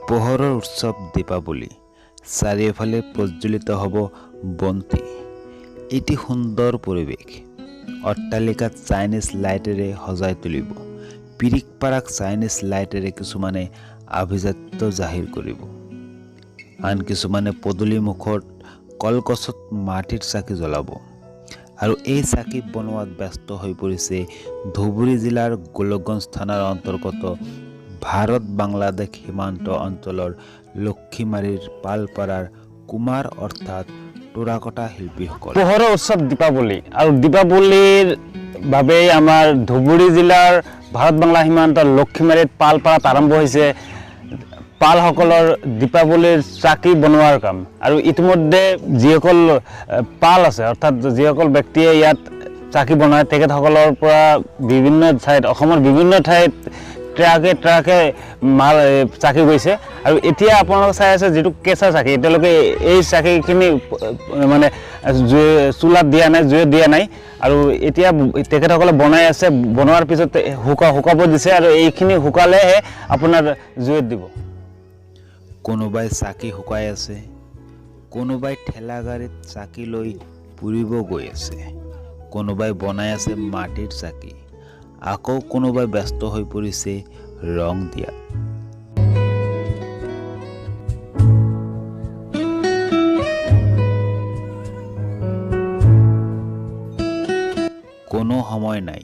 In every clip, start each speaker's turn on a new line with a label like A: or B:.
A: পোহৰৰ উৎসৱ দীপাৱলী। চাৰিওফালে প্ৰজ্বলিত হ'ব বন্তি। এটি সুন্দৰ পৰিৱেশ। অট্টালিকাত চাইনিজ লাইটেৰে সজাই তুলিব। পিৰিক পাৰাক চাইনিজ লাইটেৰে কিছুমানে আভিজাত্য জাহিৰ কৰিব। আন কিছুমানে পদূলি মুখত কলগছত মাটিৰ চাকি জ্বলাব। আৰু এই চাকি বনোৱাত ব্যস্ত হৈ পৰিছে ধুবুৰী জিলাৰ গোলকগঞ্জ থানাৰ অন্তৰ্গত ভাৰত বাংলাদেশ সীমান্ত অঞ্চলৰ লক্ষীমাৰীৰ পালপাৰাৰ কুমাৰ অৰ্থাৎ টোৰাকটা শিল্পীসকল।
B: পোহৰৰ উৎসৱ দীপাৱলী আৰু দীপাৱলীৰ বাবেই আমাৰ ধুবুৰী জিলাৰ ভাৰত বাংলা সীমান্তৰ লক্ষীমাৰীত পালপাৰাত আৰম্ভ হৈছে পালসকলৰ দীপাৱলীৰ চাকি বনোৱাৰ কাম। আৰু ইতিমধ্যে যিসকল পাল আছে, অৰ্থাৎ যিসকল ব্যক্তিয়ে ইয়াত চাকি বনায়, তেখেতসকলৰ পৰা বিভিন্ন ঠাইত, অসমৰ বিভিন্ন ঠাইত ট্ৰাকে ট্ৰাকে মাল চাকি গৈছে। আৰু এতিয়া আপোনালোকে চাই আছে যিটো কেঁচা চাকি, এতিয়ালৈকে এই চাকিখিনি মানে জুই চুলাত দিয়া নাই, জুইত দিয়া নাই। আৰু এতিয়া তেখেতসকলে বনাই আছে, বনোৱাৰ পিছত শুকাব দিছে আৰু এইখিনি শুকালেহে আপোনাৰ জুইত দিব।
A: কোনোবাই চাকি শুকাই আছে, কোনোবাই ঠেলা গাড়ীত চাকি লৈ পুৰিব গৈ আছে, কোনোবাই বনাই আছে মাটিৰ চাকি, আকৌ কোনোবাই ব্যস্ত হৈ পৰিছে ৰং দিয়াত। কোনো সময় নাই,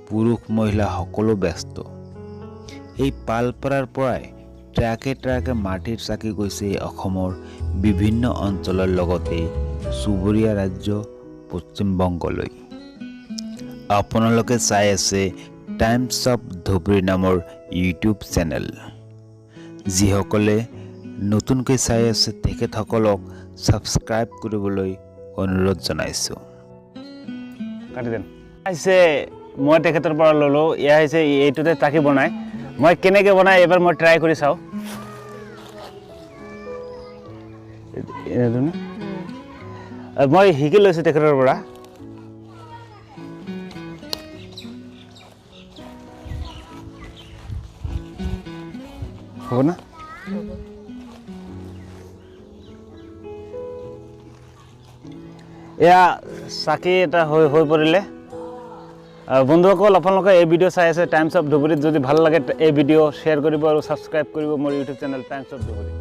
A: পুৰুষ মহিলা সকলো ব্যস্ত। এই পালপাৰাৰ পৰাই ট্ৰাকে ট্ৰাকে মাটিৰ চাকি গৈছে অসমৰ বিভিন্ন অঞ্চলৰ লগতে চুবুৰীয়া ৰাজ্য পশ্চিমবংগলৈ। আপোনালোকে চাই আছে টাইমছ অফ ধুবুৰী নামৰ ইউটিউব চেনেল। যিসকলে নতুনকৈ চাই আছে তেখেতসকলক ছাবস্ক্ৰাইব কৰিবলৈ অনুৰোধ জনাইছোঁ।
B: কাটি দেন আহিছে, মই তেখেতৰ পৰা ল'লোঁ। এয়া হৈছে এইটোতে চাকি বনায়। মই কেনেকৈ বনাই এইবাৰ মই ট্ৰাই কৰি চাওঁ। এইটো নে? মই শিকি লৈছোঁ তেখেতৰ পৰা। হ'ব না? এয়া চাকি এটা হৈ পৰিলে। বন্ধুসকল, আপোনালোকে এই ভিডিঅ' চাই আছে টাইমছ অফ ধুবুৰীত। যদি ভাল লাগে এই ভিডিঅ' শ্বেয়াৰ কৰিব আৰু ছাবস্ক্ৰাইব কৰিব মোৰ YouTube channel times of Dhubri.